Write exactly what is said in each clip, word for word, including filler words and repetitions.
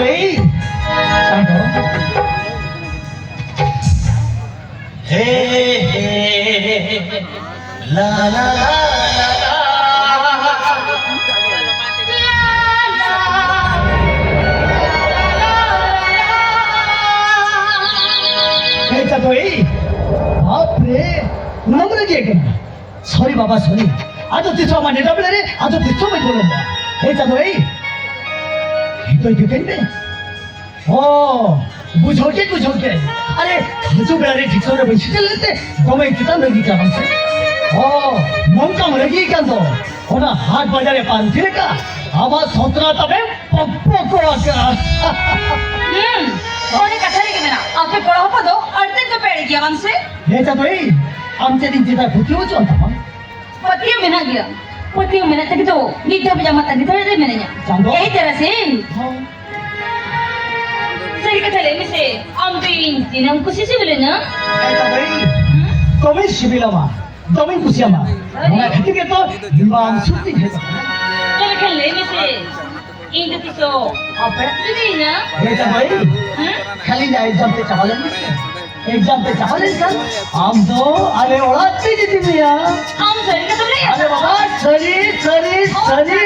ᱮᱭ, ᱪᱟᱸᱫᱚ᱾ ᱦᱮ, ᱦᱮ, ᱞᱟ, ᱞᱟ, ᱞᱟ, ᱞᱟ, ᱞᱟ᱾ ᱮᱭ ᱪᱟᱸᱫᱚ, ᱮᱭ, ᱵᱟᱯ ᱨᱮ, ᱩᱱᱟᱹᱜ ᱨᱮᱜᱮ ᱠᱟᱱᱟ᱾ ᱥᱚᱨᱤ ᱵᱟᱵᱟ, ᱥᱚᱨᱤ᱾ ᱟᱫᱚ ᱛᱤᱥ ᱦᱚᱸ ᱟᱢᱟᱜ ᱱᱮᱰᱟ ᱵᱮᱲᱟ ᱨᱮ, ᱟᱫᱚ ᱛᱤᱥ ᱦᱚᱸ ᱵᱟᱹᱧ ᱵᱚᱞᱚᱱᱟ᱾ ᱦᱮ ᱪᱟᱸᱫᱚ, ᱮᱭ, ᱦᱤᱛᱚᱜ ᱴᱷᱤᱠᱟᱹᱧ ᱢᱮ᱾ ᱚ, ᱵᱩᱡᱷᱟᱹᱣ ᱠᱮᱫ, ᱵᱩᱡᱷᱟᱹᱣ ᱠᱮᱫ᱾ ᱟᱨᱮ, ᱦᱤᱡᱩᱜ ᱵᱮᱲᱟ ᱨᱮ ᱴᱷᱤᱠ ᱥᱚᱢᱚᱭ ᱨᱮ ᱵᱟᱹᱧ ᱥᱮᱴᱮᱨ ᱞᱮᱱᱛᱮ ᱫᱚᱢᱮ ᱪᱮᱛᱟᱱ ᱨᱟᱹᱜᱤ ᱠᱟᱱᱟ ᱥᱮ? ᱚ, ᱱᱚᱝᱠᱟᱢ ᱨᱟᱹᱜᱤ ᱠᱟᱱ ᱫᱚ᱾ ᱚᱱᱟ ᱦᱟᱴ ᱵᱟᱡᱟᱨ ᱨᱮ ᱯᱟᱱᱛᱮ ᱞᱮᱠᱟ ᱟᱢᱟᱜ ᱥᱚᱛᱨᱟ ᱛᱟᱵᱮ ᱯᱚᱠ ᱯᱚᱠ ᱠᱚ ᱟᱠᱟᱜᱼᱟ᱾ ᱦᱩᱸ, ᱚᱱᱮ ᱠᱟᱛᱷᱟ ᱨᱮᱜᱮ ᱢᱮᱱᱟᱜᱼᱟ, ᱟᱯᱮ ᱠᱚᱲᱟ ᱦᱚᱯᱚᱱ ᱫᱚ ᱟᱹᱰᱤ ᱛᱮᱫ ᱫᱚᱯᱮ ᱮᱲᱮ ᱜᱮᱭᱟ ᱵᱟᱝ ᱥᱮ? ᱦᱮᱸ ᱪᱟᱸᱫᱚ, ᱮᱭ, ᱟᱢ ᱪᱮᱫ ᱤᱧ ᱪᱮᱫᱟᱜ ᱯᱟᱹᱛᱭᱟᱹᱣ ᱦᱚᱪᱚᱜ ᱟᱢ ᱛᱟᱢᱟ? ᱯᱟᱹᱛᱭᱟᱹᱣ ᱢᱮᱱᱟᱜ ᱜᱮᱭᱟ, ᱯᱟᱹᱛᱭᱟᱹᱣ ᱢᱮᱱᱟᱜ ᱛᱮᱜᱮ ᱛᱚ ᱱᱤᱛ ᱫᱷᱟᱹᱵᱤᱡ ᱟᱢᱟᱜ ᱛᱟᱺᱜᱤ ᱛᱟᱲᱟᱜ ᱨᱮ ᱢᱮᱱᱟᱧᱟ᱾ ᱪᱟᱸᱫᱚ᱾ ᱮᱭ ᱛᱟᱨᱟᱥᱤᱧ᱾ ᱦᱚᱸ᱾ ᱥᱟᱹᱨᱤ ᱠᱟᱛᱷᱟ ᱞᱟᱹᱭ ᱢᱮᱥᱮ, ᱟᱢ ᱫᱚ ᱤᱧ ᱛᱤᱱᱟᱹᱜ ᱮᱢ ᱠᱩᱥᱤ ᱥᱤᱵᱤᱞᱤᱧᱟ? ᱦᱮᱸ ᱪᱟᱸᱫᱚ, ᱮᱭ, ᱦᱩᱸ? ᱫᱚᱢᱮᱧ ᱥᱤᱵᱤᱞᱟᱢᱟ᱾ ᱫᱚᱢᱮᱧ ᱠᱩᱥᱤᱭᱟᱢᱟ᱾ ᱟᱹᱰᱤ᱾ ᱚᱱᱟ ᱠᱷᱟᱹᱛᱤᱨ ᱜᱮᱛᱚ ᱤᱧ ᱢᱟ ᱟᱢ ᱥᱩᱨ ᱛᱤᱧ ᱦᱮᱡ ᱟᱠᱟᱱᱟ᱾ ᱛᱚᱵᱮ ᱠᱷᱟᱱ ᱞᱟᱹᱭ ᱢᱮᱥᱮ, ᱤᱧ ᱫᱚ ᱛᱤᱥ ᱦᱚᱸ ᱵᱟᱢ ᱯᱮᱲᱟᱜ ᱠᱟᱹᱫᱤᱧᱟ? ᱦᱮᱸ ᱪᱟᱸᱫᱚ ᱵᱷᱟᱹᱭ, ᱦᱮᱸ? ᱠᱷᱟᱹᱞᱤ ᱱᱟ exam ᱛᱮ ᱪᱟᱵᱟ ᱞᱮᱱ ᱢᱮᱥᱮ᱾ Exam ᱛᱮ ᱪᱟᱵᱟ ᱞᱮᱱᱠᱷᱟᱱ ᱟᱢ ᱫᱚ ᱟᱞᱮ ᱚᱲᱟᱜ ᱛᱮᱧ ᱤᱫᱤ ᱢᱮᱭᱟ᱾ ᱟᱢ ᱥᱟᱹᱨᱤ ᱠᱟᱛᱷᱟᱢ ᱞᱟᱹᱭᱟ? ᱟᱨᱮ ᱵᱟᱵᱟ, ᱥᱟᱹᱨᱤ, ᱥᱟᱹᱨᱤ, ᱚ᱾ ᱥᱟᱹᱨᱤ᱾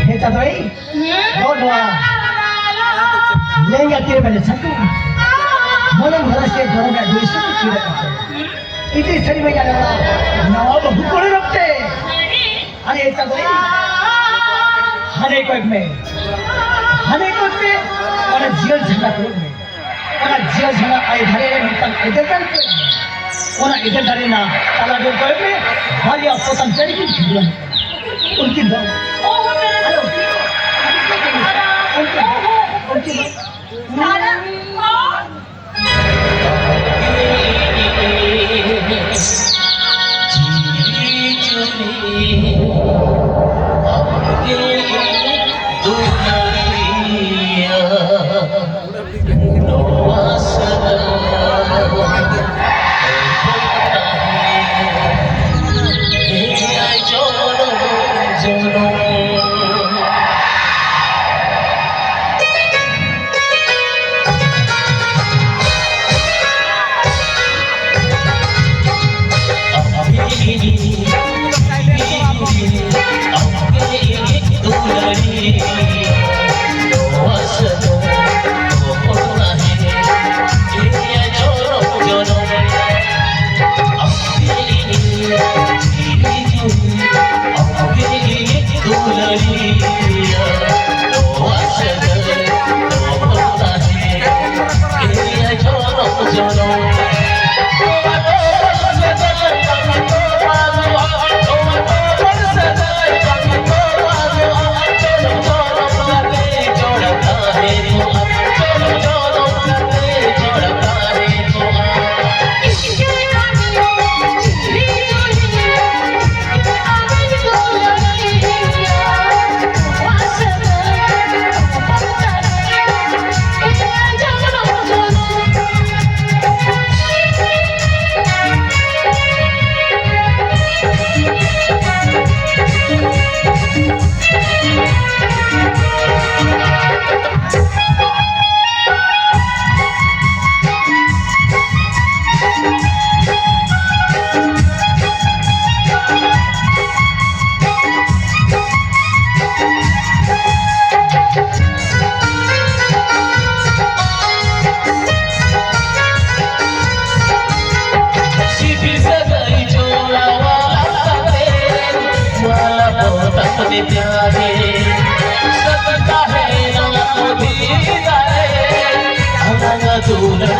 ᱦᱮᱸ ᱪᱟᱸᱫᱚ ᱵᱷᱟᱹᱭ, ᱦᱮᱸ? ᱱᱚᱜᱼᱚ ᱱᱚᱣᱟ ᱞᱮᱸᱜᱟ ᱛᱤᱨᱮ ᱢᱮᱱᱮ ᱥᱟᱹᱛᱩ᱾ ᱢᱚᱞᱚᱝ ᱦᱚᱨᱚᱥ ᱛᱮ ᱫᱷᱚᱨᱚᱢ ᱨᱮᱭᱟᱜ ᱫᱩᱨᱤ ᱥᱟᱹᱛᱩ ᱛᱤᱨᱮ ᱠᱟᱛᱮ᱾ ᱤᱛᱤ ᱥᱟᱹᱨᱤ ᱵᱟᱡᱟᱨ ᱨᱮ ᱱᱟᱣᱟ ᱵᱟᱹᱦᱩ ᱠᱚᱲᱟ ᱨᱚᱯᱛᱮ᱾ ᱟᱨᱮ ᱮᱴᱟ ᱫᱚ ᱦᱟᱱᱮ ᱠᱚᱭᱮᱠ ᱢᱮ, ᱦᱟᱱᱮ ᱠᱚᱭᱮᱠ ᱢᱮ, ᱚᱱᱟ ᱡᱤᱭᱚᱱ ᱡᱷᱟᱸᱰᱟ ᱠᱚᱭᱮᱠ ᱢᱮ᱾ ᱚᱱᱟ ᱡᱤᱭᱚᱱ ᱡᱷᱟᱸᱰᱟ ᱟᱭ ᱫᱷᱟᱨᱮ ᱨᱮ ᱢᱤᱫᱴᱟᱝ ᱮᱫᱮᱞ ᱫᱟᱨᱮ ᱠᱚᱭᱮᱠ ᱢᱮ᱾ ᱚᱱᱟ ᱮᱫᱮᱞ ᱫᱟᱨᱮ ᱨᱮᱱᱟᱜ ᱛᱟᱞᱟ ᱰᱚᱜ ᱠᱚᱭᱮᱠ ᱢᱮ, ᱵᱟᱨᱭᱟ ᱯᱚᱛᱟᱢ ᱪᱮᱬᱮ ᱠᱤᱱ ᱠᱷᱮᱞ ᱠᱟᱱᱟ᱾ ᱩᱱᱠᱤᱱ ᱫᱚ, ᱟᱫᱚ, ᱩᱱᱠᱤᱱ ᱫᱚ, ᱩᱱᱠᱤᱱ ᱫᱚ, Tuna